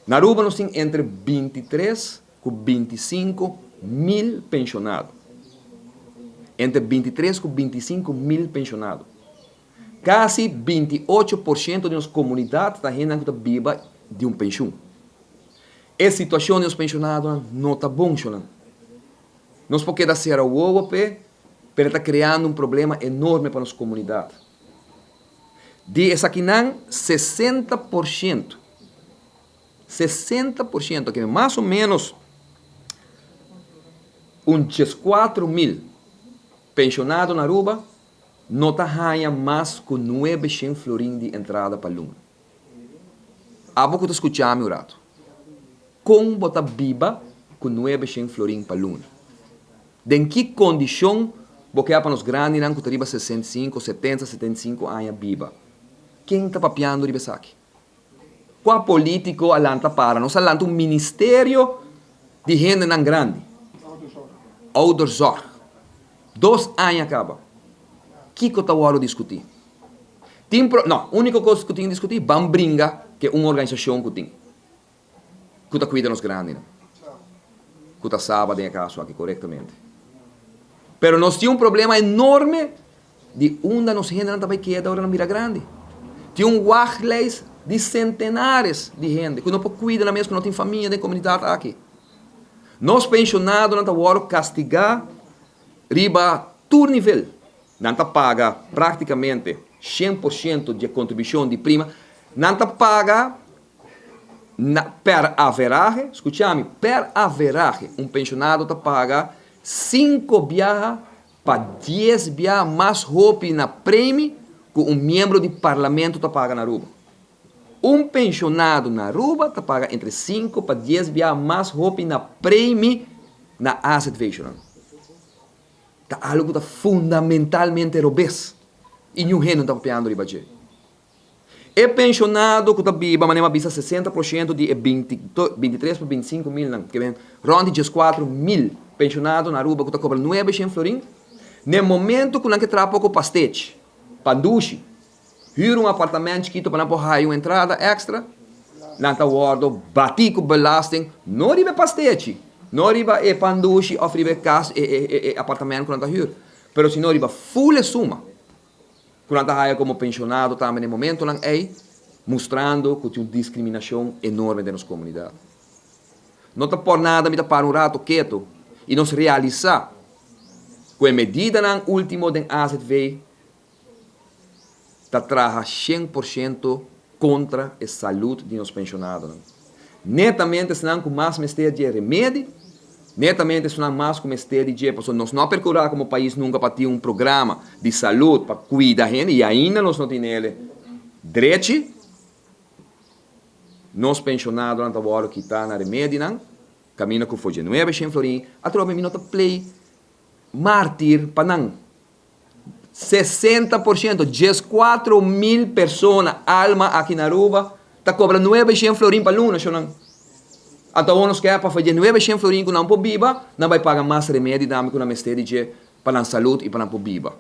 Na Aruba nos tin entre 23 ku 25 mil penshonado. Entre 23 ku 25 mil penshonado. Kasi 28% di nos komunidat ta hendenan ku ta biba di un penshun. E situashon di nos penshonadonan no ta bon, shonnan. Nos por keda sera wowo p'e, pero e ta kreando un problema enorme pa nos komunidat. Di esakinan, 60%, 60%, ke mas o ménos un 14.000 penshonado na Aruba, no ta haña mas ku 900 florin di entrada pa luna. Abo ku ta skucha mi un ratu, kon bo ta biba ku 900 florin pa luna? Den ki kondishon bo ke pa nos grandinan ku ta riba 65, 70, 75 aña biba? Ken ta papiando riba esaki? Kua polítiko a lanta para? Nos a lanta un ministerio di hendenan grandi. Ouderzorg. 2 aña kaba. Kiko ta wòrdu diskutí? Tin pro, no, úniko kos ku tin diskutí, ban bringa ku un organisashon ku tin ku ta kuida nos grandinan. Ku ta SABA den e kaso aki korektamente. Pero nos tin un problema enorme di unda nos hendenan ta bai keda ora nan bira grandi. Tin un wachtlijst di sentenares di hende ku no por kuida nan mes, ku no tin famia den komunidat aki. Nos penshonadonan ta wòrdu kastigá riba tur nivel. Nan ta paga práktikamente 100% di e kontribushon di prima. Nan ta paga na, per averahe, skucha mi, per averahe, un penshonado ta paga 5 biaha pa 10 biaha mas hopi na premie ku un miembro di parlamento ta paga na Aruba. Un penshonado na Aruba ta paga entre 5 pa 10 biaha mas hopi na premie na AZV. Ta algu ku ta fundamentalmente robes i niun hende no ta papiando riba dje. E penshonado ku ta biba, manera mi a bisa, 60% di e 23 pa 25 mil nan, ke ben rònt di 14.000 penshonado na Aruba ku ta kobra 900 florin, na e momento ku nan ke traha poko pastechi, pandushi, hür un apartamento chikitu pa nan por haya un entrada èkstra, nan ta wòrdu batí ku belasting, no riba e pastechi, no riba e pandushi òf riba e kas, e apartamento ku nan ta hür, pero sino riba ful e suma ku nan ta haya komo penshonado tambe na e momentonan ei, mustrando ku tin un diskriminashon enorme den nos komunidat. No ta por nada mi ta para un rato ketu i nos realisá ku e medidanan último den AZV ta traha 100% kontra e salud di nos penshonadonan. Netamente esnan ku mas mester di e remedi, netamente esnan mas ku mester di dje, pasobra nos no a perkurá komo pais nunka pa tin un programa di salud pa kuida hende i ainda nos no tin el drechi. Nos penshonadonan ta wòrdu kitá na remedinan, kaminda ku for dje 900 florin, atrobe mi no ta play mártir pa nan. 60%, 14.000 persona, alma aki na Aruba, ta kobra 900 florin pa luna, shonnan. Anto awor nos ke pa for dje 900 florin ku nan por biba, nan bai paga mas remedi tambe ku nan mester di dje pa nan salud i pa nan por biba.